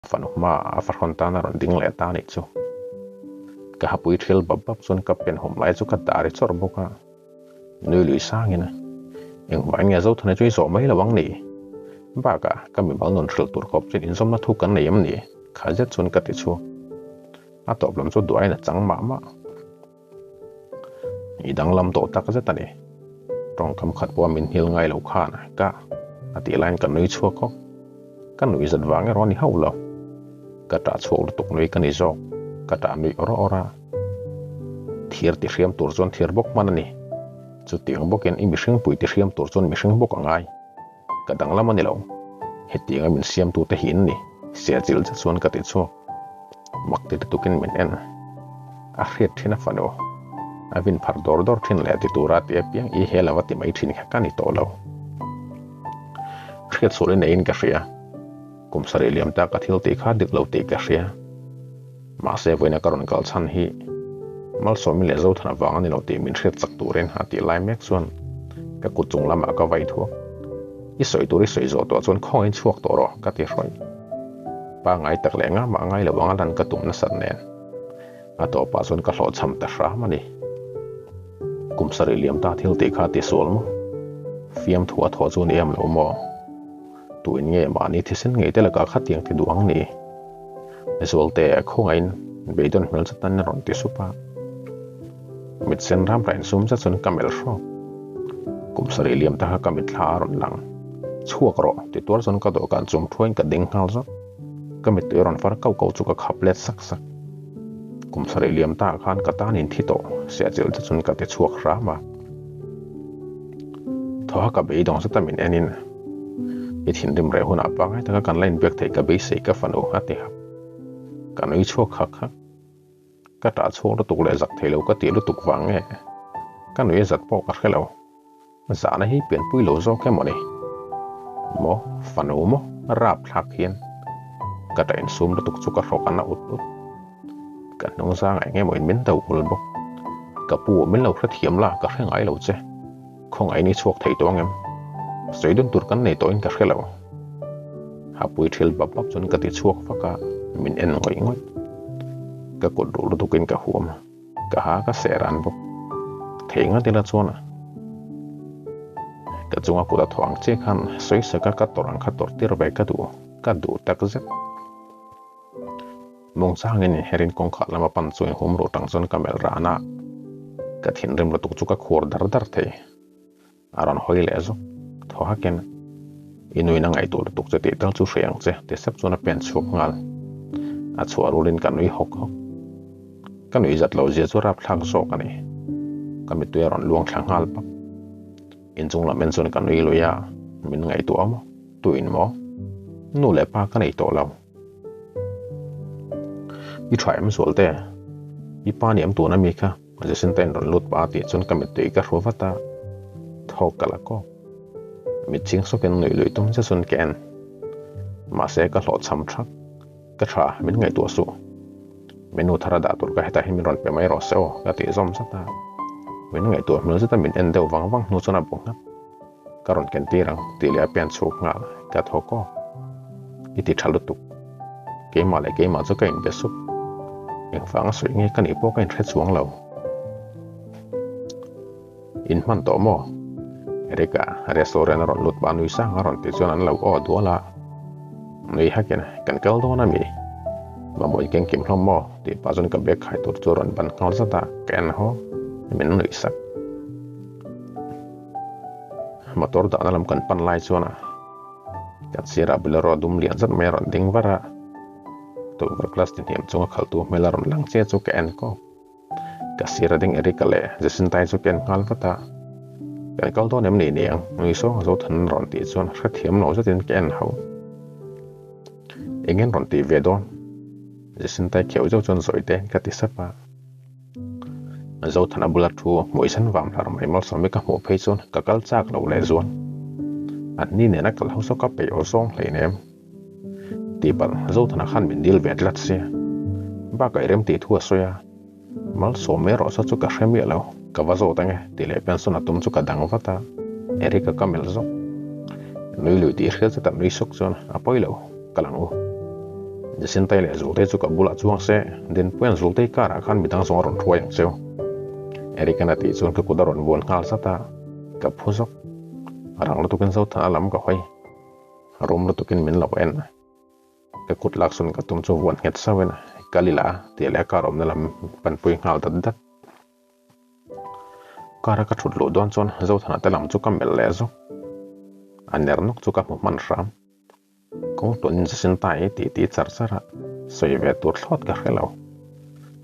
Fanu hma a fahrawn tan a rawn ding leh ta anih chu. Ka hapui thil bap bap chuan ka pen hum lai chu ka dah ri chawrh bawk a. Nui lui sangin engvah nge Zothana chu i zawh mai lo ang ni? Bakah ka mimal nun hrilh tur khawp chuan inzawmna thu kan nei em ni? Kha zet chuan ka ti chhuak. A tawp lam chu duain a chang mah mah. I danglam tawh tak zet a ni. Tawngkam khat pawha min hil ngai lo khan ka a tih laiin ka nui chhuak hawk. Ka nui zat vang erawh a ni hauh lo. Ka tah chhuak lutuk nui ka ni zawk. Ka tah nui awr awr a. Thir ti hriam tur chuan thir bawk hman a ni. Chutiang bawkin i mihring pui ti hriam tur chuan mihring bawk a ngai. Ka danglam a ni lo. Hetianga min siamtute hi in ni, Siachil che chuan ka ti chhuak. Mak ti lutukin min en. A hriat thin a fanu. A vin phar dawr dawr thin leh ti tura ti apiang i he lova ti mai thin kha ka ni tawh lo. Hriat sual i neiin ka hria. Kum sarih liam ta ka thil tih kha dik lo tih ka hria. Mahse vawiina ka rawn kal chhan hi Malsawmi leh Zothana vang a ni lo tih min hriat chak turin a tih lai mek chuan ka kut chung lamah ka vai thuak. I sawi tur i sawi zawh tawh chuan khawngin chhuak tawh rawh ka ti hrawih. Pangai tak leh ngah mah ngai lo anga lan ka tum nasat nen a tawpah chuan ka hlawhchham ta hram a ni. Kum sarih liam ta thil tih kha ti sual maw? Fiamthu a thawh chu ni em lo maw? Tuin nge mahni thisen ngei te lakah khatiang ti duh ang ni? Zualte khawngaihin beidawn hmel zet an rawn ti sup a. Mit sen ram rain sum zet chuan ka melh hrawk. Kum sarih liam ta kha ka mitthla a rawn lang. Chhuak rawh ti tuar chuan ka dawhkan chum thuain ka ding nghal zawk. Ka mittui rawn far kau kau chu ka khap let sak sak. Kum sarih liam ta ah khan ka tan in thi tawh siahchilh zet chuan ka ti chhuak hram a. Thaw hak a beidawng zeta min en in i thinrim reh hunah pangai taka kan la inbiak theih ka beisei ka fanu a ti hap. Ka nui chhuak hak hak. Ka tah chhuak lutuk leh zak thei lo ka tih lutuk vang nge ka nui a zat pawh ka hre lo. Zahna hi pianpui lo zawk emaw ni? Maw fanu maw rap thlak hian ka tah insum lutuk chu ka hrawk a na ut ut. Ka hnung zang eng emaw in min do ul bawk. Ka pu min lo hrethiam la ka hre ngai lo che. Khawngaih ni chhuak thei tawh ang em? Sawi dun tur kan nei tawhin ka hre lo. Hapui thil bap bap chuan ka ti chhuak vak a, min en ngawih ngawih. Ka kut ruh lutukin ka huam a, ka ha ka seh ran bawk. Thei ngat ila chuan a ka chunga kut a thawh ang che khan sawi saka ka tawrh ang kha tawrh tir ve ka duh, ka duh tak zet. Mungchangin inherin kawngkhah lama pan chu inhum ruh tang chuan ka melh ran a, ka thinrim lutuk chu ka khur dar dar thei. A rawn hawi leh zawk thaw hakin, I nuin a ngaihtuah lutuk che tih tal chu hre ang che ti sep chuan a pen chhuak nghal. A chhuah rulin ka nui hawk hawk. Ka nui zat lo zia chu rapthlak zawk a ni. Ka mittui a rawn luang thla nghal pap. Inchung lam en chuan ka nui lui a, min ngaihtuah maw? Tuin maw? Nu leh pa ka nei tawh lo. I tha em zual te? I pa ni am tun ami kha Jacinta in rawn lut pah a tih chuan ka mittui ka hru vat a, thawk ka la kawk. Mit ching sawkin nuih luih tum che chuan ka en. Mahse ka hlawhchham thak. Ka tha, min ngaihtuah suh. Menu thar a dah tur ka hetah hian min rawn pe mai rawh se aw ka tih zawm zat a. Min ngaihtuah hmel zeta min en deuh vang vang hnu chuan a bu nghat. Ka rawn ken tir ang tih leh a pen chhuk nghal ka thaw kawk. I ti tha lutuk. Keimah leh keimah chu ka inbe sup. Engvang a sawi nge ka nih pawh ka inhre chuang lo. In hman tawh maw? Erika restaurant a rawn lut pah nui sang a rawn tih chuan an lo aw dual a. Nui hakin kan kal dawn a mi? Mamawh i keng kim hlawm maw? tih pah chuan ka bag khai tur chu a rawn ban nghal zat a, ka en haw. Min nuih sak. Motor dahna lam kan pan lai chuan a kan sirah Bolero dum lian zet mai a rawn ding var a, tukverh glass ti hniam chunga khaltu hmel a rawn lang chiah chu ka en kawp. Ka sir a ding Eric-a leh Jacinta-i chu ka en nghal vat a, Kan kal dawn em ni niang? Nui sawng a Zothan an rawn tih chuan hrethiam lo zetin ka en hauh. Eng en rawn tih ve dawn? Jacinta-i kheuh zeuh chuan zawi te ka ti sap a. Zothana bula thu hmuihsan vang hlar mai Malsawmi ka hmuh phei chuan ka kal chak lo leh zual. An ni nena kal ho saw ka peih aw zawng hleinem. Tihpalh Zothana khan min dil ve tlat sia. Bakah i rem tih thu a sawi a, Malsawm erawh saw chu ka hre miah lo, ka va zawt ange tih leh pension a tum chu ka dang vat a, Eric-a ka melh zawk. Nui lui tih hriat zeta nui suk chuan a pawi lo, ka lang u. Jacintai leh Zultei chu ka bulah chuang se, Dinpuia'n Zultei karah khan midang zawng a rawn hruai ang cheu. Eric-a'n a tih chuan ka kut a rawn vuan nghal zat a, ka phu zawk. Rang lutukin Zothana lam ka hawi. Rum lutukin min lo en. Ka kut lak sawn ka tum chu vuan nghet sauhin kal ila tih leh a kar awmna lam panpui nghal dat dat. Kar a ka thut luh dawn chuan Zothana te lam chu ka melh leh zawk. A ner nawk chu ka hmu hman hram. Kawng tawnin zasin ta i tih tih char char a, sawi ve tur thlawt ka hre lo.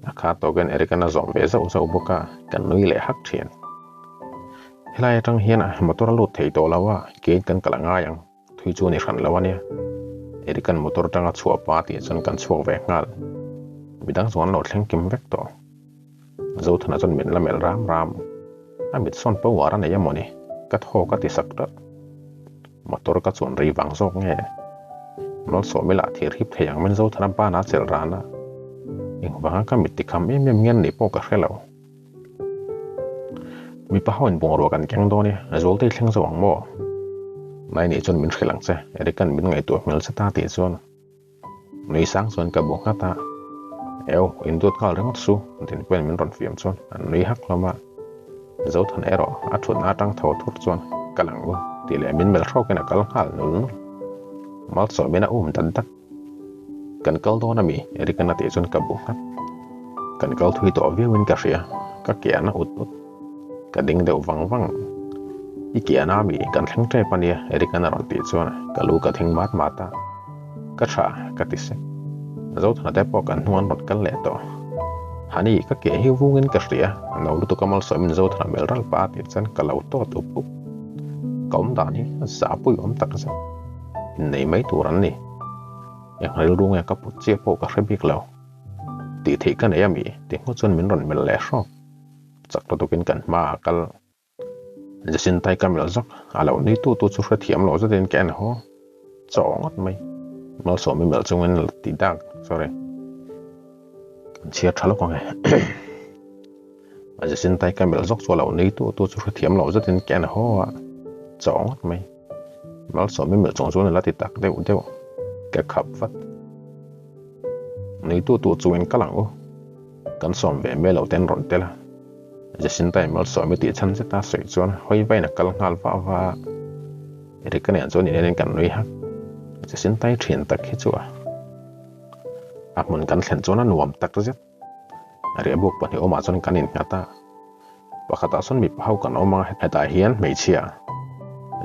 A kha tawkin Eric-a'n a zawm ve zauh zauh bawk a, kan nui leh hak thin. Helai atang hian motor a lut thei tawh lo a, kein kan kal a ngai ang. Thui chu ni hran lo a nia. Eric-a'n motor atanga chhuah pa tih chuan kan chhuak ve nghal. Midang chuan an lo thleng kim vek tawh. Zothana chuan min la melh ram ram. A mit sawn power a nei a mawni? Ka thaw ka ti sak tlat. Motor ka chuan rei vang zawk nge? Malsawmi lah thir hip thei ang min Zothana ban a chelh ran a. Engvanga ka mit tikham em em nge an nih pawh ka hre lo. Mipa ho in bungrua kan keng dawn i, Zualtei thleng zo ang maw? Nai nih chuan min hrilh ang che, Eric-a'n min ngaihtuah hmel che ta tih chuan nui sang chuan ka bu nghat a. Eu, in duat nghal ringawt su, Dinpuia'n min rawn fiam chuan an nui hak hlawm a. Zothan erawh a thutna atang tho thut chuan kal ang u tih leh min melh hrawkin a kal nghal nul nul. Malsawmin a um dat dat. Kan kal dawn ami? Eric-a'n a tih chuan ka bu nghat. Kan kal thui tawh viauin ka hria, ka ke a na ut ut. Ka ding deuh vang vang. I ke a na ami? Kan thleng tep a nia, Eric-a'n a rawn tih chuan ka lu ka thing mat mat a. Ka tha, ka ti sek. Zothana te pawh kan hnung an rawn kal leh tawh. Hani, ka ke hi vungin ka hria, a no lutuk a malsawmin Zothana melh ral pah a tih chuan ka lo tawt up up. Ka awm dan hi a zahpui awm tak zet. Innei mai tur an ni. Eng rilru nge ka put chiah pawh ka hre bik lo. Tih theih ka nei a mi? Ti hmu chuan min rawn melh leh hrawk. Chak lutukin kan hma ah kal. Jacintai ka melh zawk. A lo nui tu tu chu hrethiam lo zetin ka en haw. Chaw ngawt mai. Malsawmi melh chungin la ti dak. Sorry. Kan chhiar tha lawk ang e. Jacintai ka melh zawk chu a lo nui tu tu chu hrethiam lo zetin ka en haw a. Chaw ngawt mai. Malsawmi melh chung chuan la ti tak deuh deuh. Ka khap vat. Nui tu tu chungin kal ang u. Kan sawm ve mai lo ten rawn tel a. Jacintai Malsawmi tih chhan zeta sawi chuan hawi vain a kal nghal vah vah a. Erika nen chuan inen in kan nui hak. Jacintai thian tak hi chu a a hmun kan thlen chuan a nuam tak zet. Riahbuk pahnih awmah chuan kan innghat a. Pakhatah sawn mipa ho kan awm a, hetah hian hmeichhia.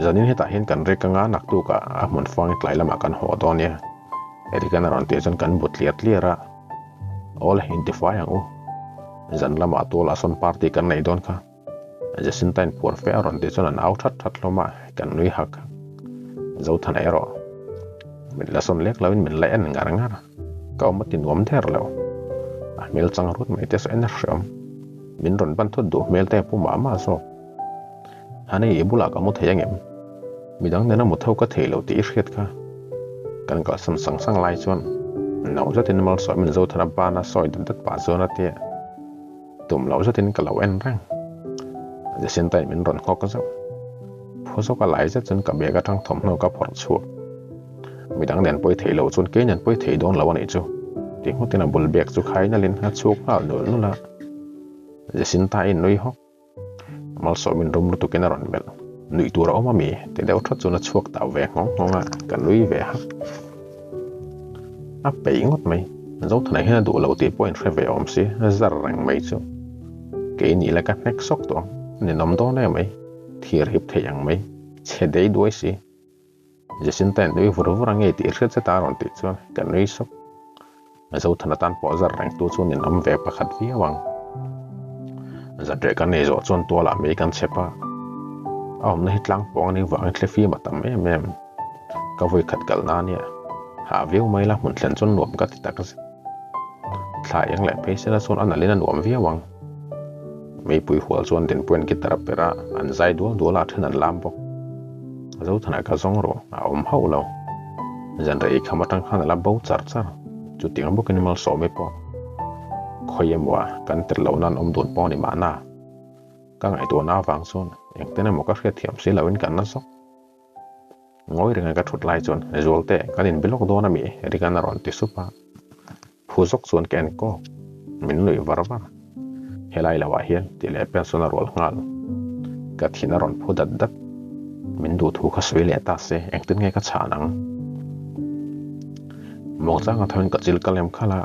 Zanin hetah hian kan rek anga naktukah a hmun fang tlai lamah kan haw dawn nia. Eric-a'n a rawn tih chuan kan bu tliar tliar a. Awle, intifai ang u. Zan lamah tualah sawn party kan nei dawn kha. Jacinta-in phuar fe a rawn tih chuan an au that that hlawm a, kan nui hak. Zothana erawh min la sawn lek loin min la en ngar ngar. Ka awm a ti nuam der lo. A hmel chang rut mai te saw en a hreawm. Min rawn ban thut duh hmel te a pu mah mah zawk. Hani i bulah ka mu thei angem? Midang nena mu tho ka thei lo tih i hriat kha. Kan kalsan sang sang lai chuan no zetin Malsawmin Zothana bana sawi dat dat pah chuan a ti a. Tum lo zetin ka lo en reng. Jacinta-in min rawn nghawk zauh. Phu zawk a lai zet chuan ka bag atang thawmhnaw ka phawrh chhuak. Midang nen pawi thei lo chuan kei nen pawi thei dawn lo a nih chu. Ti nghutin a bul bag chu khai nalhin a chhuak nghal nul nul a. Jacinta-in nui hawk. Malsawmin rum lutukin a rawn melh. Nuih tur a awm a mi? Ti deuh that chuan a chhuak tau ve nghawng nghawng a, ka nui ve hak. A peih ngawt mai. Zothana hian a duh lo tih pawh inhre ve awm si, a zar reng mai chu. Kei nih la ka hnek sawk tawh ang, ninawm dawn em mai, thir hip theih ang mai, chhe dei duai si. Jacinta in nui vur vur a ngei tih hriat zet a rawn tih chuan ka nui sawk. Zothana tan pawh zar reng tu chu ninawm ve pakhat viau ang. Zanriah kan ei zawh chuan tualah mei kan chep a, a awmna hi tlang pawng a nih vangin thlifim a tam em em. Ka vawi khat kalna a nia, hah viau mai la hmun thlen chuan nuam ka ti tak zet. Thla eng leh phei sela chuan a nalhin a nuam viau ang. Meipui hual chuan Dinpuia'n guitar a perh a, an zai dual dual a, a then an lam bawk. Zothana ka zawng rawh, a awm hauh lo. Zanrei eikham atang khan a la bo char char, chutiang bawkin Malsawmi pawh. Khawi emaw a, kan tel loh nan awm dun pawh a ni mahna. Ka ngaihtuahna avang chuan engtin emaw ka hriatthiam si loin kan na zawk. Ngawi renga ka thut lai chuan, Zualte, kan inbe lawk dawn a mi? Eric-a'n a rawn ti sup a. Phu zawk chuan ka en kawk. Min nuih var var. Helai lo ah hian tih leh pen sawn a rual nghal. Ka thin a rawn phu dat dat. Min duh thu kha sawi leh ta se, engtin nge ka chhan ang? Muangchanga thoin ka chil ka lem khalh a.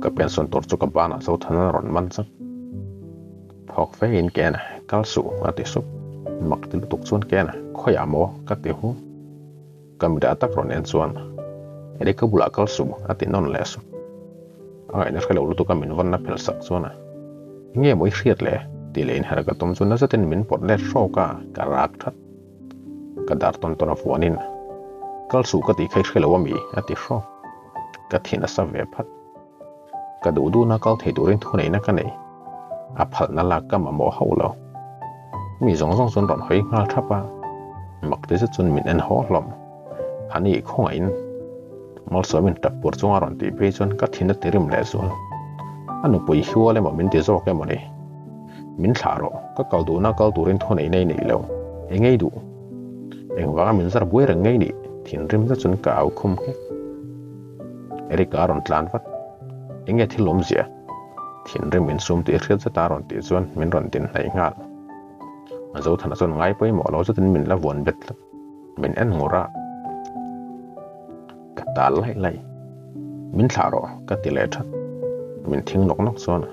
Ka pen sawn tur chu ka banah Zothana a rawn man chak. Phawk fe in ka en a, kal suh a ti sup. Mak ti lutuk chuan ka en a, khawiah maw? ka ti hu. Ka mi dah tak rawn en chuan, Eri ka bulah kal suh a ti nawn leh sup. A ngaihna hre lo lutuk a min vawnna phelh sak chuan a, Enge maw i hriat le? tih leh inherh ka tum chu na zetin min pawt let hrawk a, ka rak that. Ka dar tawn tawn a vuanin, Kal suh ka tih kha i hre lo ami? a ti hrawk. Ka thin a sa ve phat. Ka duh duhna kal thei turin thuneihna ka nei. A phalna lak ka mamawh hauh lo. Mi zawng zawng chuan rawn hawi nghal thap a, mak ti zet chuan min en haw hlawm. Hani khawngaihin Malsawmin tap pur chunga rawn tih phei chuan ka thin a ti rim leh zual. A nupui hiual emaw min ti zawk emaw ni? Min thlah rawh, ka kal duhna kal turin thuneihna i nei lo. Eng ei duh? Engvanga min zar buai reng ngei nih? Thinrim zet chuan ka au khum nghek. Eric-a a rawn tlan vat. Enge thil awmzia? Thinrim insum tih hriat zeta a rawn tih chuan min rawn din hnaih nghal. Zothana chuan ngai pawimawh lo zetin min la vuan bet tlat. Min en ngur a. Ka tal laih laih. Min thlah rawh ka ti leh that. Min thing nawk nawk chuan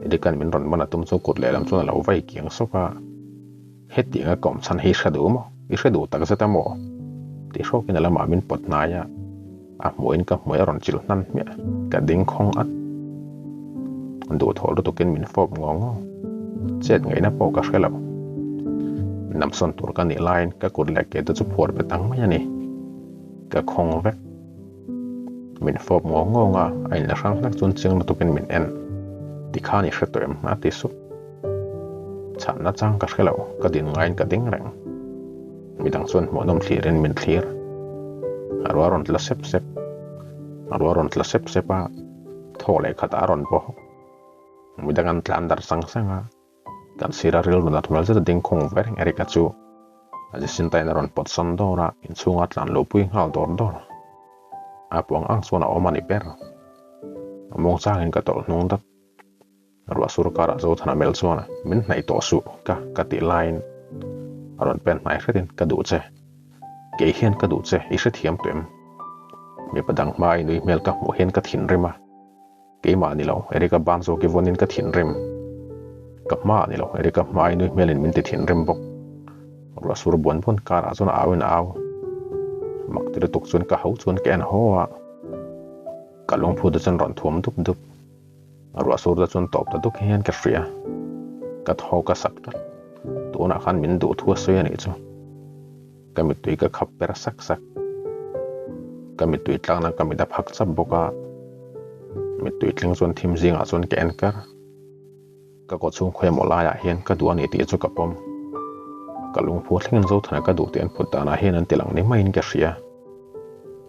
Eric-a'n min rawn man a tum chu kut lehlam chuan a lo vai kiang sawk a. Hetianga ka awm chhan hi i hre duh maw? I hre duh tak zet a maw? Ti hrawkin a lamah min pawt hnai a, a hmuhin ka hmui a rawn chilh hnan hmiah. Ka ding khawng at. Duhthawh lutukin min fawp ngaw ngaw. Chet ngaihna pawh ka hre lo. Namsawn tur ka nih laiin ka kut leh ke te chu phuar bet ang mai a ni. Ka khawng vek. Min fawp ngaw ngawng a, a inla hrang hlek chuan chiang lutukin min en. Tikhan i hre tawh em? a ti sup. Chhanna chang ka hre lo, ka din ngaiin ka ding reng. Midang chuan hmuhnawm thlirin min thlir. A rual rawn tla sep sep. A rual rawn tla sep sep a, thaw leh khatah a rawn paw hawk. Midang an tlan darh sang sang a, kan sira rilru nat hmel zet a ding khung ve reng Eric-a chu a Jacinta-in a rawn pawt sawn dawr a, inchhunga a tlan luhpui nghal dawr dawr. A puang ang chuan a awm a ni ber. A mawng changin ka tawlh hnung dat. Ruah sur karah Zothana melh chuan min hnaih tawh suh ka ka tih laiin a rawn pen hnai hretin ka duh che. Kei hian ka duh che i hrethiam tawh em? Mipa dang hma i nui hmel ka hmuh hian ka thinrim a. Keimah ni lo, Erica ban zawk i vawn in ka thinrim. Ka hma ni lo, Erica hma i nui hmel in min ti thinrim bawk. Ruah sur buan buan karah chuan a au in a au. Mak ti lutuk chuan ka ho chuan ka en haw a. Ka lungphu te chuan rawn thuam dup dup. Ruah sur te chuan tawp ta duk hian ka hria. Ka thaw ka sak tlat. Tunah khan min duh thu a sawi a nih chu. Ka mittui ka khap per sak sak. Ka mittui tlakna ka mit a phak chap bawk a. Mittui tling chuan thim zingah chuan ka en kar. Ka kaw chhung khawi emaw laiah hian ka duh a ni tih chu ka pawm. Ka lungphu thlengin Zothana ka duh tih an phut danah hian an ti lang ni maiin ka hria.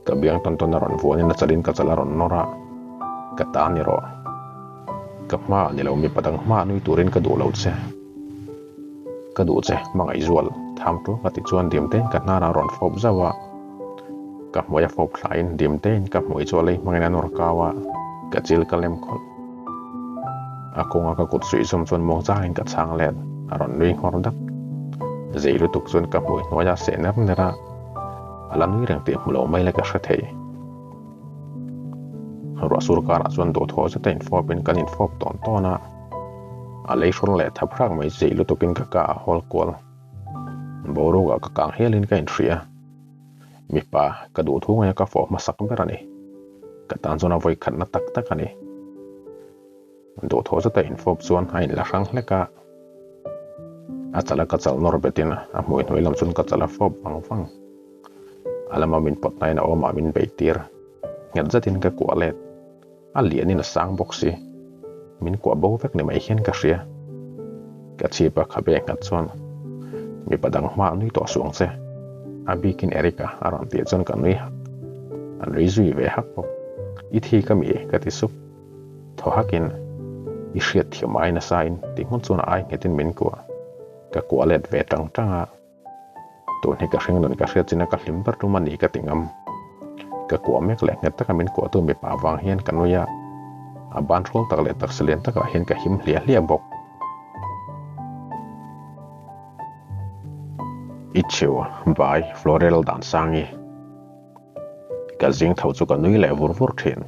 Ka biang tawn tawn a rawn vuanin a chalin ka chal a rawn nawr a, ka ta ni rawh. Ka hmaah ni lo mipa dang hmaah nui turin ka duh lo che. Ka duh che, hmangaihzual, tham ṭuak a ti chuan dimtein ka hnarah a rawn fawp zauh a. Ka hmui a fawp thlaiin dimtein ka hmui chu a lei hmangin a nawr kau a, ka chil ka lem khawlh. A kawnga ka kut suih zawm chuan muang changin ka chhang let, a rawn nui nghawr dak. Zei lutuk chuan ka hmui hnuaia seh ner ner a, a la nui reng tih hmu lo mai la ka hre thei. Ruah sur karah chuan duhthawh zeta infawpin kan infawp tawn tawn a, a lei hrawn leh thap hrak mai zei lutukin ka ka a hawl kual. Boruakah ka kang hialin ka inhria. Mipa, ka duh thu ngaia ka fawh hmasak ber a ni. Ka tan chuan a vawi khatna tak tak a ni. Duhthawh zeta infawp chuan a inla hrang hlek a. A chala ka chal nawr betin a hmui hnuai lam chuan ka chal a fawp vang vang. A lama min pawt hnain a awmah min beih tir. Nghet zetin ka kuah let. A lianin a sang bawk si. Min kuah bo vek ni mai hian ka hria. Ka chhip a khabe nghat chuan mipa dang hma a nui tawh suang che. A bikin Eric-a a rawn tih chuan ka nui hak. A nui zui ve hak bawk. I thi ka mi ka ti sup. Thaw hakin i hriat thiam ai nasa in tih hmun chuan a ai nghetin min kuah. Ka kuah let ve tang tang a. Tun hi ka hring nun ka hriat chin a ka hlim ber tum a ni ka ti ngam. Ka kuah mek leh nghet taka min kuahtu mipa avang hian ka nui a, a ban hrawl tak leh taksa lian takah hian ka him hliah hliah bawk. I chhiu bai Florel Dansangi. Ka zing tho chu ka nui leh vur vur thin.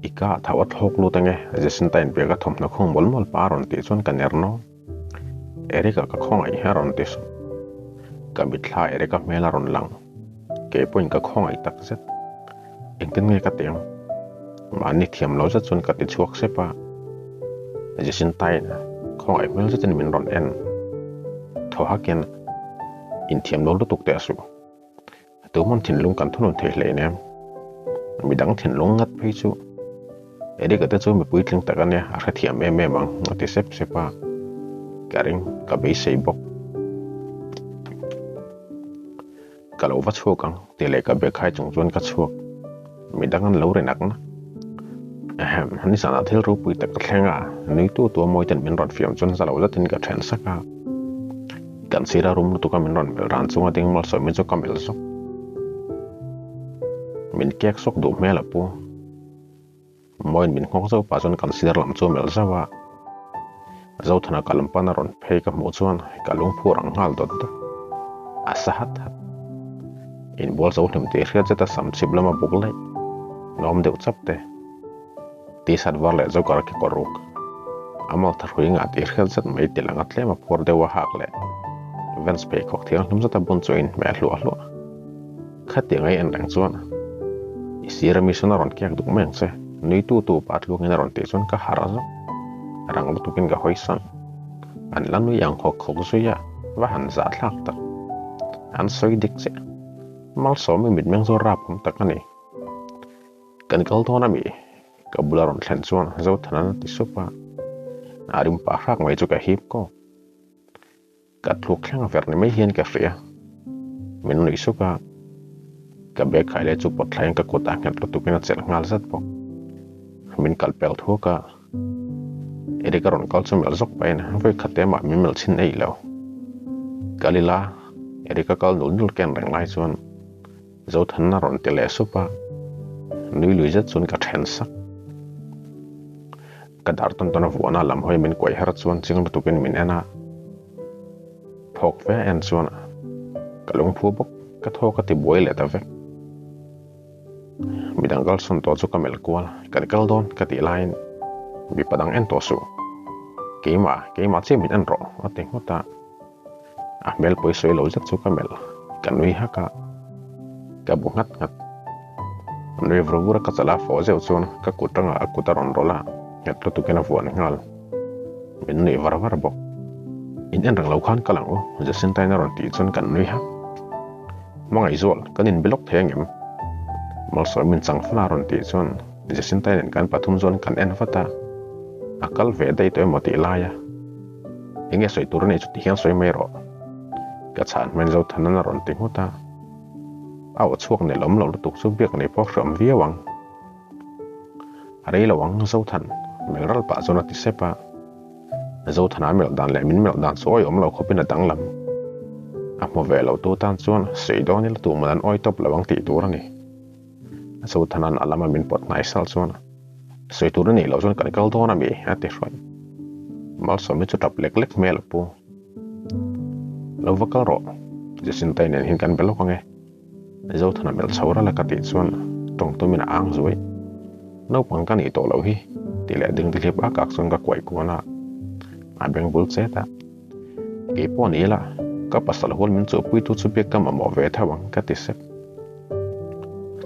I ka tho a thlawk lut ange Jacinta in bag a thawmhnaw khung mawlh mawlh pa a rawn tih chuan ka ner nawk. Eric-a ka khawngaih hi a rawn ti sup. Ka mitthla Eric-a hmel a rawn lang. Kei pawhin ka khawngaih tak zet. Engtin nge ka ti ang? Mahni thiam lo zet chuan ka ti chhuak sep a. Jacinta-in khawngaih hmel zetin min rawn en. Thaw hakin, Inthiam lo lutuk teh suh. Tuman thinlung kan thunun thei hlein em? Midang thinlung ngat phei chu Eric-a te chu mi puitling tak a nia, a hrethiam em em ang, a ti sep sep a. Ka ring, ka beisei bawk. Ka lo va chhuak ang, tih leh ka bag hai chung chuan ka chhuak. Midang an lo rin akna. Ahem, nizanah thil ropui tak ka thleng a, nui tu tu a mawi ten min rawn fiam chuan za lo zetin ka then sak a. Kan sira rum lutuk a min rawn melh ran chunga ding malsawmin chu ka melh zawk. Min kek sawk duh hmel a pu. Mawiin min nghawk zauh pah chuan kan sir lam chu a melh zauh a. Zothana ka lam pan a rawn phei ka hmuh chuan ka lungphu rang nghal dawt dawt. A sa hat hat. Inbual zo hlim tih hriat zeta sam chhip lama buk laih nawm deuh chap te. T-shirt var leh joker ki kawr ruk. A mal tha hrui ngah tih hriat zet mai ti lang a tlem a phuar deuh a hak leh Vans pheikhawk thianghlim zeta bun chu a inhmeh hluah hluah. Khatiang a i en reng chuan i sir ami sawn a rawn kek duh mai ang che, nui tu tu pa tluangin a rawn tih chuan ka harh zawk. Rang lutukin ka hawi san. An la nui ang hawk hawk zui a, va han zah thlak tak. An sawi dik chiah. Malsawmi mitmeng chu rap awm tak a ni. Kan kal dawn ami? Ka bula rawn thlen chuan Zothanan a ti sup a. A rim pah hrak mai chu ka hip kawk. Ka tluk thleng ver ni mai hian ka hria. Min nuih suk a, ka bag khai leh chu pawt thlaiin ka kut ah nghet lutukin a chelh nghal zat bawk. Min kal pel thuak a, Eric a rawn kal chu melh zawk pahin vawi khat emah min melh chhin eih lo. Kal ila, Eric a kal nul nul ken reng lai chuan Zothanna rawn ti leh sup a, nui lui zet chuan ka then sak. Ka dar tawn tawn a vuahna lam hawi min kuai her chuan ching lutukin min en a, phawk ve en chuan ka lungphu bawk ka thaw ka ti buai leh ta vek. Midang kalsawn tawh chu ka melh kual, kan kal dawn ka tih laiin mipa dang en tawh suh, keimah keimah chiah min en rawh a ti nghut a. A hmel pawi sawi lo zet chu ka melh, ka nui hak a, ka bu nghat nghat. A nui vur vur a, ka chala fawh zeuh chuan ka kut rangah a kut a rawn rawlh a, nghet lutukin a vuan nghal. Min nuih var var bawk. In en reng lo khan kal ang u, Jacinta-in a rawn tih chuan kan nui hak. Hmangaihzual, kan inbe lawk thei angem? Malsawm min chang fal a rawn tih chuan Jacinta-i nen kan pathum chuan kan en vat a, a kal ve daih tawh emaw tih lai a. Enge sawi tur a nih chu ti hian sawi mai rawh. Ka chhan hmain Zothanan a rawn ti nghut a. A aw chhuak nel awm loh lutuk chu biak nei pawh hreawm viau ang. A rei lo ang Zothan, melh ral pah chuan a ti sep a. Zothana melh dan leh min melh dan chu awi awm lo khawpin a danglam. A hmu ve lo tu tan chuan sawi dawn ila tuman an awi tawp lo ang tih tur a ni. Zothanan a lama min pawt hnai sal chuan sawi tur a nih loh chuan kan kal dawn a mi a ti hruai. Malsawmi chu tap lek lek hmel a pu. Lo va kal rawh, Jacinta-i nen hian kan be lawk ang e. Zothana melh chho rala ka tih chuan tawng tumin a ang zuai. Naupang ka nih tawh loh hi tih leh ding dihlip ak ak chuan ka kuai kuan a, a beng bul chet a. Kei pawh ni ila, ka pasal hual min chuhpuitu chu biak ka mamawh ve theuh ang ka ti sep.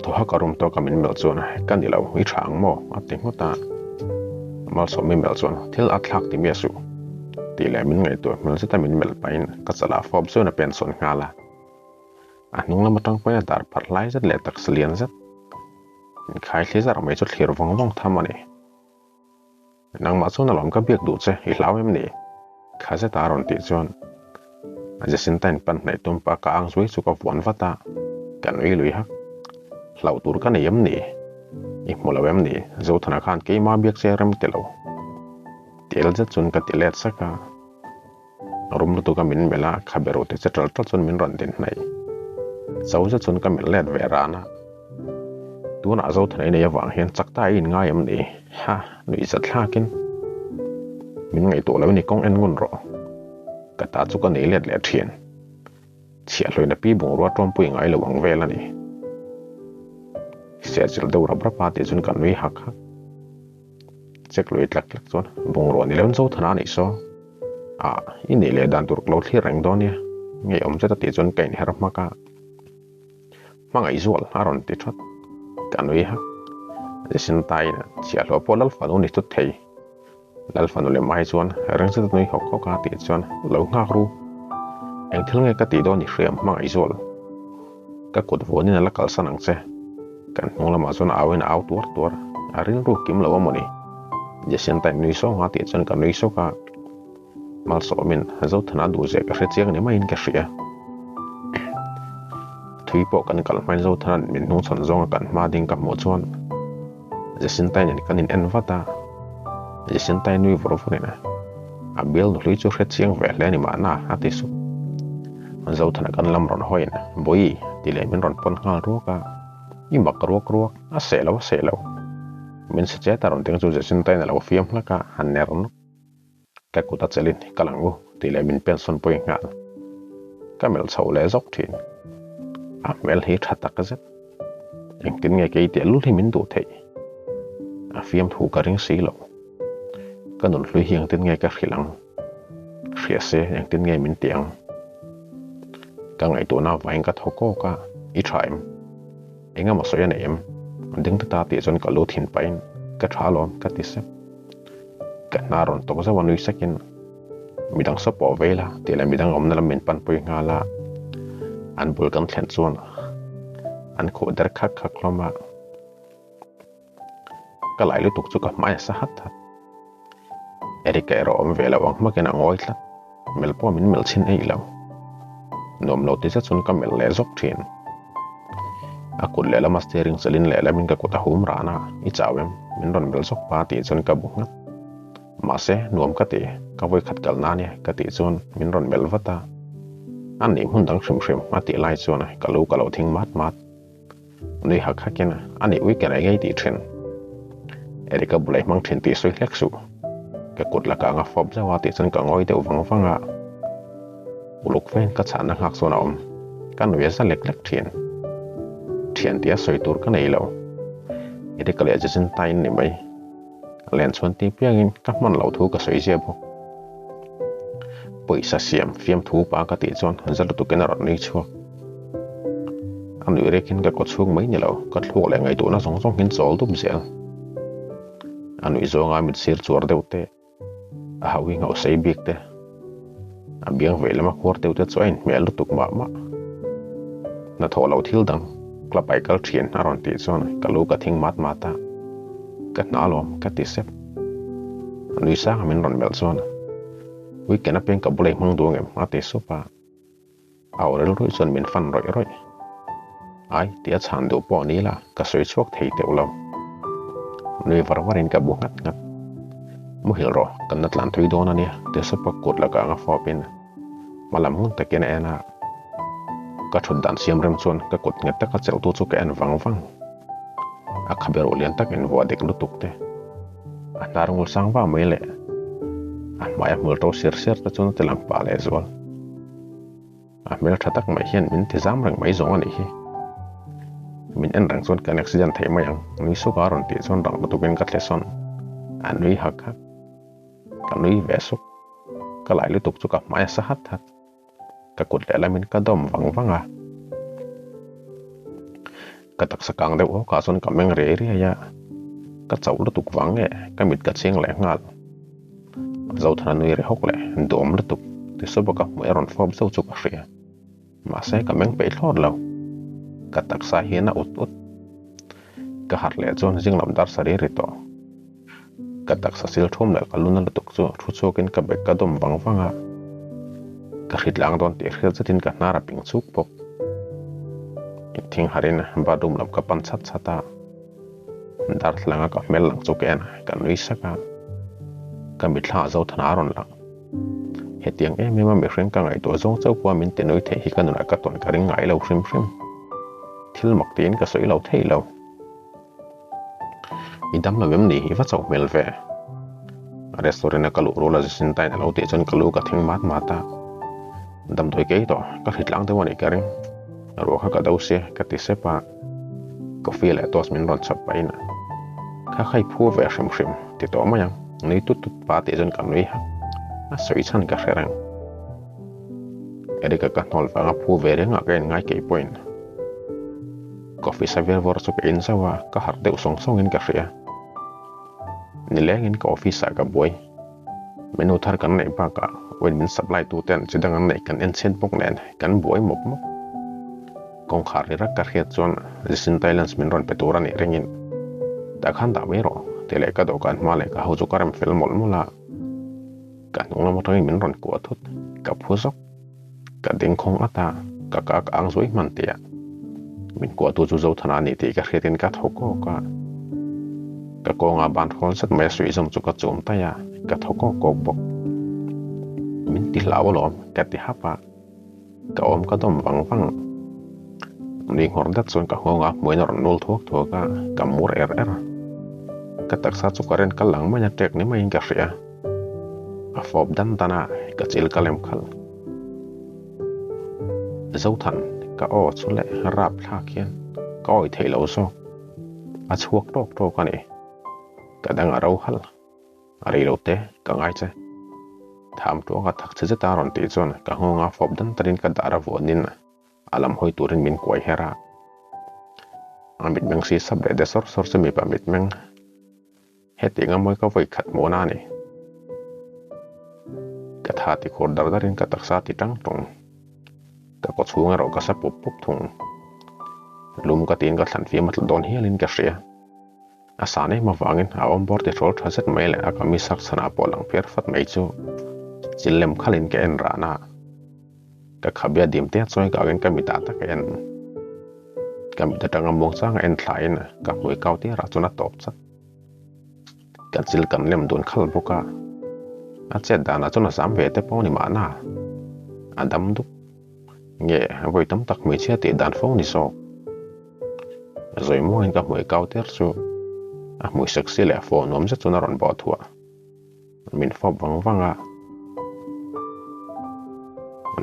Thawha ka rum tawka min melh chuan ka ni lo, i tha ang maw? a ti nghut a. Malsawmi melh chuan thil a thlak ti miah suh tih leh min ngaihtuah hmel zeta min melh pahin ka chalah fawp chuan a pen sawn nghal a. A hnung lam atang pawhin a dar pharh hlai zet leh taksa lian zet inkhai thli zarh mai chu thlir vawng vawng tham a ni. Nangmah chuan alawm ka biak duh che, i hlau em ni? Kha zeta a rawn tih chuan Jacinta-in pan hnaih tum pah ka ang zuai chu ka vuan vat a, ka nui lui hak. Hlauh tur ka nei em ni? I hmu lo em ni? Zothana khan keimah biak che rem ti lo. Tel zet chuan ka ti let sak a. Rum lutuk a min melh a, khabe ruh ti che ṭal ṭal chuan min rawn din hnaih. Cho zet chuan ka melh let ve ran a. Tunah Zothana i nei avang hian chak ta i inngai em ni? Ha, nuih zat thlakin. Min ngaihtuah lo in i kawng en ngun rawh. Ka ta chu ka nei let leh ṭhin. Chhiahhlawina pi bungrua ṭawmpui ngai lo ang vel a ni. Sehchilh deuh rap rap a tih chuan ka nui hak hak. Check lui tlak tlak chuan bungrua ni lo Zothana a nih saw. Ah, i nih leh dan tur ka lo thlir reng dawn nia. Ngeiawm zet a tih chuan ka inher hmak a. Hmangaihzual a rawn ti that. Ka nui hak. Jacinta-in chhiahhlawh pawh Lalfanu ni tut thei. Lalfanu leh mai chuan ring zet a nui hawk hawk a tih chuan lo nghak ru. Eng thil nge ka tih dawn i hriam Hmangaihzual? Ka kut vuanin a la kalsan ang che. Kan hnung lamah chuan a auin a au tuar tuar. A rilru kim lo a mawni? Jacinta-in nui sawng a tih chuan ka nui sawk a. Malsawmin Zothana duhzia ka hre chiang ni maiin ka hria. Thui pawh kan kal hmain Zothana'n min hnungchhawn zawnga kan hma ding ka hmuh chuan Jacinta-i nen kan in en vat a, Jacinta-i nui vawr vawrin a bial nuhlui chu hre chiang ve hle a ni mahna a ti sup. Zothana kan lam rawn hawiin Bawi tih leh min rawn pawn nghal ruak a, I mak ruak ruak, a seh lo a seh lo. Min si chet a rawn ding chu Jacinta-i'n a lo fiam hlak a, a ner nawk. Ka kut a chelin ka lang u tih leh min pension pawhin nghal. Ka melh chhoh leh zawk thin. A hmel hi tha tak zet. Engtin nge kei teh lul hi min duh theih? A fiamthu ka ring si lo. Ka nun hlui hi engtin nge ka hrilh ang? Hria se engtin nge min tih ang? Ka ngaihtuahna avangin ka thaw kawk a, I tha em? Engemaw sawi a nei em? Ding ta ta tih chuan ka lu thin pahin ka tha alawm ka ti sep. Ka hna rawn tawk zauh a nui sakin midang saw pawh vei la tih leh midang awmna lam min panpui nghal a, an bul kan thlen chuan an khuh der khak khak hlawm a, ka lai lutuk chu ka hmai a sa hat hat. Eric-a erawh awm ve lo ang hmakin a ngawi tlat, melh pawh min melh chhin eih lo. Nuam lo ti zet chuan ka melh leh zawk thin. A kut lehlam a steering chelin lehlamin ka kut a hum ran a, I chau em? Min rawn melh zawk pa tih chuan ka bu nghat. Mahse, nuam ka ti, ka vawi khat kal na nia ka tih chuan min rawn melh vat a. A nih hmun dang hrim hrim a tih lai chuan ka lu ka lo thing mat mat. Nui hak hakin a nih ui ka nei ngei tih thin. Erika bulai hmang thin tih sawi hlek suh. Ka kut la kang a fawp zauh a tih chuan ka ngawi deuh vang vang a. Uluk fein ka chhahna nghak chuan a awm. Ka nui a za lek lek thin. Thian tia sawi tur ka nei lo. Erika leh Jacinta in ni mai. Len chhuan ti piangin ka hman loh thu ka sawi zia bawk. Pawisa siam fiamthu pa ka tih chuan za lutukin a rawn nui chhuak. A nuih rekin ka kaw chhung mai ni lo, ka thluak leh ngaihtuahna zawng zawng hian chawl dup zel. A nuih zawnga mit sir chuar deuh te, a hauhi nghauh sei bik te, a biang vei lama khuar deuh te chu a inhmel lutuk mah mah. Hnathawh loh thil dang, club ai kal thin a rawn tih chuan ka lu ka thing mat mat a, ka hna alawm ka ti sep. A nui sanga min rawn melh chuan weekend apiang ka bula i hmang duh angem a ti sup a. A aw ril ruih chuan min fan rawih rawih. Ai, tih a chhan duh pawh ni la, ka sawi chhuak thei teuh lo. Nui var varin ka bu nghat nghat. Muhil rawh, kan la tlan thui dawn a nia, ti supa kut la kang a fawpin hma lam ngun takin a en a. Ka thut dan siam rem chuan ka kut nghet taka chelhtu chu ka en vang vang. A khabe ruh lian tak invuah dik lutuk te, a hnar ngul sang vang mai leh a hmai a hmul to sir ser te chuan a ti lang pah lehzual. A hmel tha tak mai hian min ti zam reng mai zawng a nih hi. Min en reng chuan kan accident theih mai ang, nui suk a rawn tih chuan rang lutukin ka thle sawn. A nui hak hak. Ka nui ve suk. Ka lai lutuk chu ka hmai a sa hat hat. Ka kut lehlamin ka dawm vang vang a. Ka taksa kang deuh awk ah chuan ka meng riai riai a, ka chauh lutuk vang nge ka mit ka cheng leh nghal. Zothana nui ri hawk leh duhawm lutuk ti sup a ka hmuh a rawn fawp zauh chu ka hria. Mahse ka meng peih thlawt lo. Ka taksa hian a ut ut. Ka harh leh chuan zing lam dar sa ri ri tawh. Ka taksa sil thum leh ka luna lutuk chu thu chhuakin ka bag ka dawm vang vang a, ka hrit lang dawn tih hriat zetin ka hnar a ping chuk bawk. Inthing harin bathroom lam ka pan chhat chhat a, darthlalang a ka hmel lang chu ka en a, ka nui sak a, ka mitthla ah Zothana a rawn lang. Hetiang em em a mihring ka ngaihtuah zawng chauh pawha min ti nui theih hi ka nunah ka tawn ka ring ngai lo hrim hrim. Thil mak tiin ka sawi lo thei lo. I dam lo em ni? I va chauh hmel ve. Restaurant a ka luh rual a Jacinta in a lo tih chuan ka lu ka thing mat mat a. Damdawi kei tawh, ka hritlang deuh a nih ka ring. Ruah kha ka do sia, ka ti sep a. Coffee leh toast min rawn chhawp pahin Kha kha i phu ve hrim hrim ti tawh mai ang, nui tut tut pa tih chuan ka nui hak. A sawi chhan ka hre reng. Eric-a ka hnawl vanga phu ve rengah ka inngai kei pawhin. Coffee sa vel vawr chu ka in zauh a, ka harh deuh sawng sawngin ka hria. Nilengin ka office ah ka buai. Menu thar kan neih bakah oil min supply tu ten chi dang an neih kan en chhiat bawk nen kan buai mawp mawp. Kawngkhar ri rak ka hriat chuan Jasin Thailands min rawn pe tur a nih ringin tah khan dah mai rawh tih leh ka dawhkan hma leh ka ho chu ka rem fel mawlh mawlh a. Ka hnung lam atangin min rawn kuah thut, ka phu zawk. Ka ding khawng at a, ka ka ka ang zuai hman tih a. Min kuahtu chu Zothana a ni tih ka hriatin ka thaw kawk a. Ka kawnga ban hrawl zet mai a suih zawm chu ka chum taih a, ka thaw kawk kawk bawk. Min ti hlau alawm, ka ti hap a. Ka awm ka dawm vang vang. Nui nghawr dat chuan ka nghawng a, hmuin a rawn nul thuak thuak a, ka mur er er. Ka taksa chu current kal lang mai a ṭek ni maiin ka hria. A fawp dan dan a, ka chil ka lem khalh. Zothan, ka aw chu leh rap thlak hian ka awi theih lo zawk. A chhuak tawk tawk a ni. Ka dang a ro halh. A rei lo te, ka ngai che. Tham tuanga thak che zeta rawn tih chuan ka nghawnga fawp dan tarin ka dar a vuanin a lam hawi turin min kuai her a. A mitmeng si sap leh de sawr sawr chu mipa mitmeng hetiang a mawi ka vawi khat hmuhna a ni. Ka tha ti khur dar darin ka taksa ti tang tung. Ka kaw chhung erawh ka sa pup pup thung. Lum ka tiin ka thlan fiam a tla dawn hialin ka hria. A san em avangin a awm bawr ti hrawl tha zet mai leh a kamis hak chhanah pawh lang phiar fat mai chu chil lem khalin ka en ran a. Ka khabia dim te chawi kangin ka mitah tak a en. Ka mit atanga muang changa en thlain ka hmui kau tirah chuan a tawp chat. Ka chil kan lem dun khal bawk a, a chet danah chuan a zam ve te pawh ni mahna a dam dup. Nge vawi tam tak hmeichhia tih dan fo ni zawk. Zawi muangin ka hmui kau tir chu a hmui sexy leh fawh nuam zet chuan a rawn bawh thuah. Min fawp vang vang a,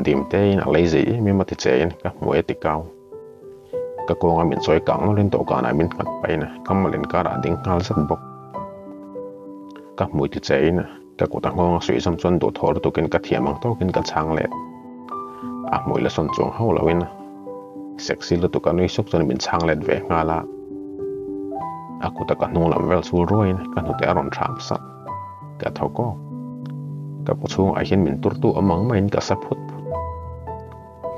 dim tein a lei zei em em a ti chein ka hmui a ti kau. Ka kawnga min chawi kang nawlin dawhkanah min nghat pahin ka mal inkarah a ding nghal zet bawk. Ka hmui ti chein ka kut a nghawng a suih zawm chuan duhthawh lutukin ka thiam ang tawkin ka chhang let. A hmui la sawn chuang hauh loin sexy lutuk a nui suk chuan min chhang let ve nghal a. A kuta ka hnung lam vel chul ruaiin ka hnute a rawn thram sak. Ka tho kawk. Ka kaw chhungah hian min turtu awm ang maiin ka sa phut phut.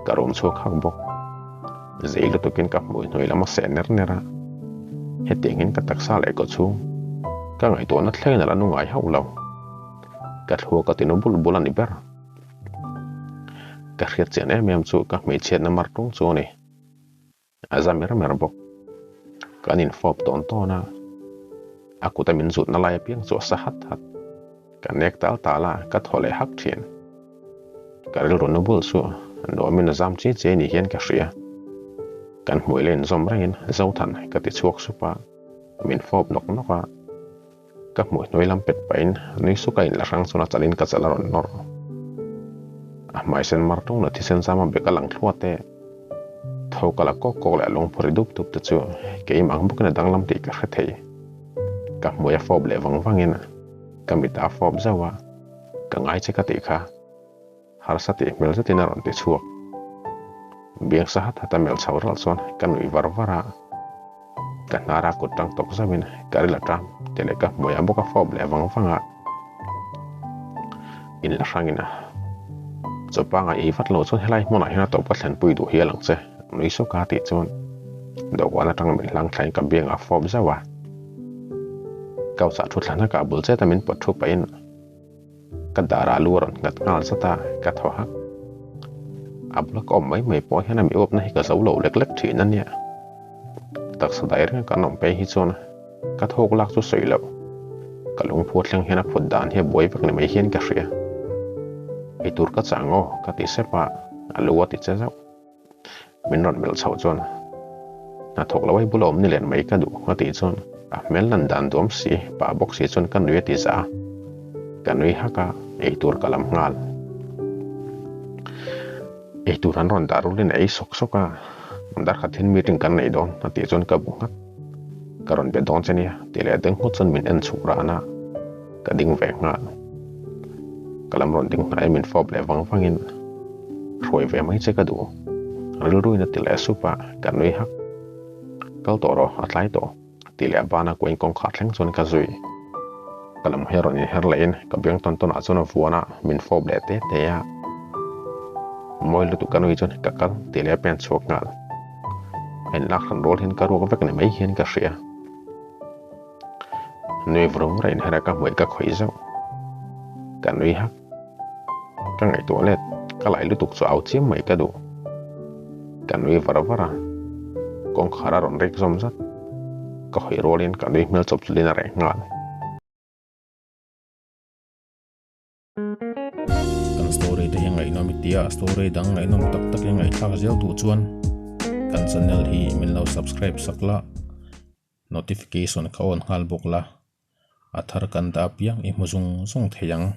Ka rum chhuak hak bawk. Zei lutukin ka hmui hnuai lam a seh ner ner a. Hetiangin ka taksa leh kaw chhung ka ngaihtuahna thlengin a la nu ngai hauh lo. Ka thluak a tinu bul bul a ni ber. Ka hriat chian em em chu ka hmeichhiatna mar tung chu a ni. A za mer mer bawk. Kan infawp tawn tawn a, a kuta min zutna lai apiang chu a sa hat hat. Ka nek tal tal a, ka thaw leh hak thin. Ka rilru nu bul chu nuamin a zam chi chi ni hian ka hria. Kan hmui la inzawm rengin Zothan ka ti chhuak sup a, min fawp nawk nawk a. Ka hmuh hnuai lam pet pahin nui suk a inla hrang chuan a chalin ka chal a rawn nawr. A hmai sen mar tung leh thisen zam a bek a lang thluat e. Tho ka la kawk kawk leh a lungphu ri dup dup te chu keimah ang bawkin a danglam tih ka hre thei. Ka hmui a fawp leh vang vangin ka mit a fawp zauh a, ka ngai che ka tih kha. Harsa tih hmel zetin a rawn ti chhuak. Biang sa hat hat a melh chho ralh chuan ka nuih var var a. Ka hnara kut tang tawk zauhin ka ril a ṭam tih leh ka hmui a bawk a fawp leh vang vang a. In la hrangin a chawpanga ei vat loh chuan helai hmunah hian a tawp ka thlenpui duh hial ang che nui suk a tih chuan dawhkan atanga min hlang thlain ka biangah a fawp zauh a. Couch ah thu thla hnakah bul chet a min pawt thu pahin Ka darah lu a rawn nghat nghal zat a, ka thaw hak. A bula ka awm mai mai pawh hian a mi uapna hi ka zo lo lek lek thin a nia. Taksa dai renga kan awm phei hi chuan ka thawk lak chu sawi loh. Ka lungphu thleng hian a phut dan hi a buai vek ni mai hian ka hria. Eitur ka chah ang aw ka ti sep a, a lu a ti che zauh. Min rawn melh chhoh chuan hnathawk lo ai bula awm ni len mai ka duh a tih chuan a hmel lan dan duam si pah bawk si chuan ka nui a ti zah a, ka nui hak a, eitur ka lam nghal. Eitur an rawn dah rulin a ei sawk sawk a, darkhat hian meeting kan nei dawn a tih chuan ka bu nghat. Ka rawn be dawn che nia tih leh ding nghut chuan min en chhuk ran a, ka ding ve nghal. Ka lam rawn ding hnai min fawp leh vang vangin hruai ve mai che ka duh. Rilruin a ti leh sup a, ka nui hak. Kal tawh rawh, a tlai tawh tih leh a bana kuain kawngkhar thleng chuan ka zui. Ka lam hi a rawn inher lehin ka biang tawn tawnah chuan a vuan a, min fawp leh te te a. Mawi lutuk ka nui chuan ka kal tih leh a pen chhuak nghal. A inlak hran rual hian ka ruak vek ni mai hian ka hria. Nui vur vur a inher a ka hmuih ka khawih zauh. Ka nui hak. Ka ngaihtuah let, ka lai lutuk chu au chiam mai ka duh. Ka nui var var a, kawngkhar a rawn rik zawm zat. Ka hawi rualin ka nui hmel chawp chulin a reh nghal. Kan story te hi ngaihnawm i tia, story dang ngaihnawm tak tak i ngaihthlak zel duh chuan kan channel hi min lo subscribe sak la, notification kha on nghal bawk la, a thar kan dah apiang i hmu zung zung thei ang.